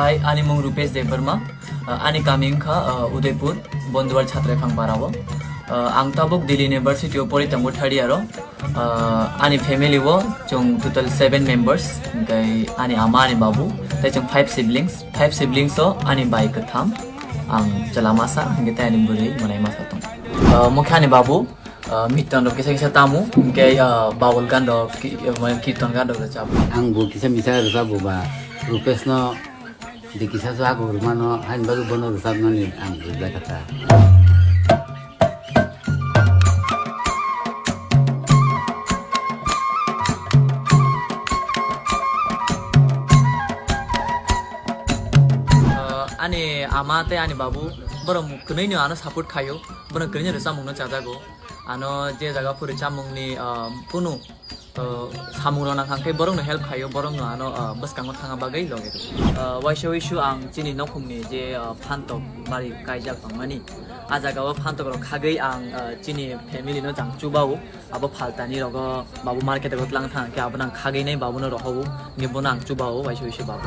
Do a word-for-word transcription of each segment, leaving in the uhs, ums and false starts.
Hai, ani mung Rupesh Debbarma, uh, ani kami wngkha, uh, Udaipur, Bonduwar Chhatraiphang Parao. Uh, ang tabuk Delhi University o pori tongo third year o. Uh, ani family o chwng total seven members, hwnkhe ani ama, ani babu, tei chwng five siblings. Five siblings o ani bai kwtham, ang chwla masa, hwnkhe tei ani bwrwi mwnai masa tongo. Uh, mokhe ani babu, uh, miton rok kisa kisa tamo, hwnkhe, uh, babul gan rok, ki-, uh, kirton gan rok rwchap. Ang bo kisa misa rwchap bo ba, Rupesh no di kisa so ago rwmano, hain bagwi bono rwchapnani ang rwjak kha ta. Uh, ani ama tei ani babu, borok kwnwi no ano support khaio, borok kwnwi no rwchapmung no chajago. Ano je jaga phuri chamungni, ah, kunu, ah, samung rok nang kha khe borok no help khaio, borok no ano, ah, bwskango thangna bagwi logi rw. Ah, waisa waisu ang chini nokhungni je, ah, phantok bari kaijak tongmani, ah jaga o phantok rok khagwi ang, ah, chini family no jang chubao, abo phaltani rogo babu market o tlang thang khe abo nang khagwi nai babu no rohobo, ni bono ang chubao waisa waisu babu.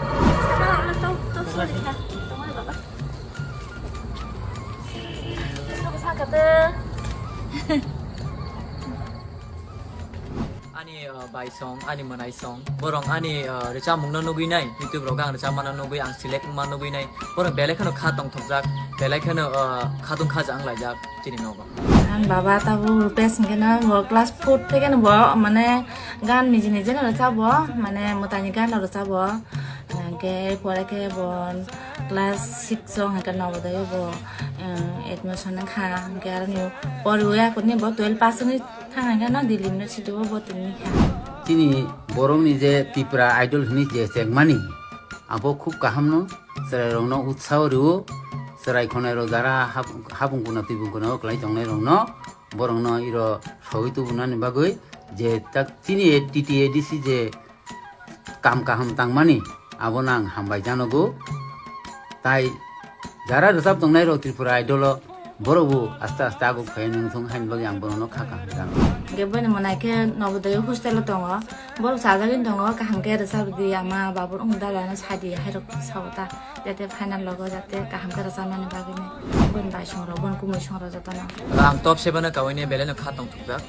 Ani, uh, bai song, ani mwnai song, borok ani, uh, rwchapmung no nugwi nai, YouTube rogo ang rwchapma no nugwi, ang select wngma nugwi nai, borok belai kheno kha tongthokjak, belai kheno, uh, khatung khaja wnglaijak chini nogo. Ang baba tabuk Rupesh hwnkhe no bo class four theke no bo mane gan niji niji no rwchabo, mane mwtaini gan no rwchabo. Hwnkhe pore khe bo class six o hwnkhe Navodaya bo, eh, admission wngkha, hwnkhe aroni poriwi akhorni bo twelve pass wngwi thang hwnkhe no Delhi University o bo tongwi kha. Chini borokni je Tipra Idol hwnwi je chengmani, abo khub kaham no, chwrairokno utsaho rwo, chwrai khwnairok jara hap-, hapung kuna twibung kuna o kwlai tongnairokno, borokno iro sogwi tubunani bagwi je tak chini T T A D C je kam kaham tangmani, abono ang hambai janogo. Tai jara rwchap tongnai rok Tripura Idol o, borok bo aste aste aguk phai nung thung haini bagwi ang borokno kha kaham janogo. Hwnkhe boini mwnai khe Navodaya hostel o tongo, borok chajagwi tongo, kaham khe rwchap di, ama babu wng dada no sadi, hai rok sao ta, jate final logo jate kaham khe rwchapnani bagwi nai. Boini bai song rok, boini kumui song rok jotono. Ang top seven o kaui ni belai no kha tong thukjak.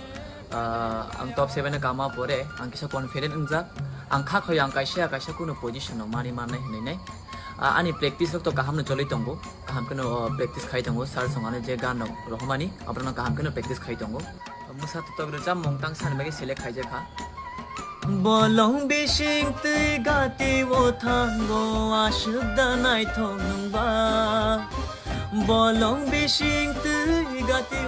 Ah, ang top seven o kama pore ang kisa confident wngjak. Ang kha khoi ang kaisa kaisa kunu position no mani mannai hinwi nai. Ah, ani practice rok to kaham no choli tongo. Kaham khe no, oh, practice khai tongo. Sir song ano je gan rok rohormani, aborok no kaham khe no practice khai tongo. Mwsa totok rwchapmung tang sani bagwi select khaijak kha. Bolong bising twi gati o thango aswk da naithok nwng ba. Bolong bising twi gati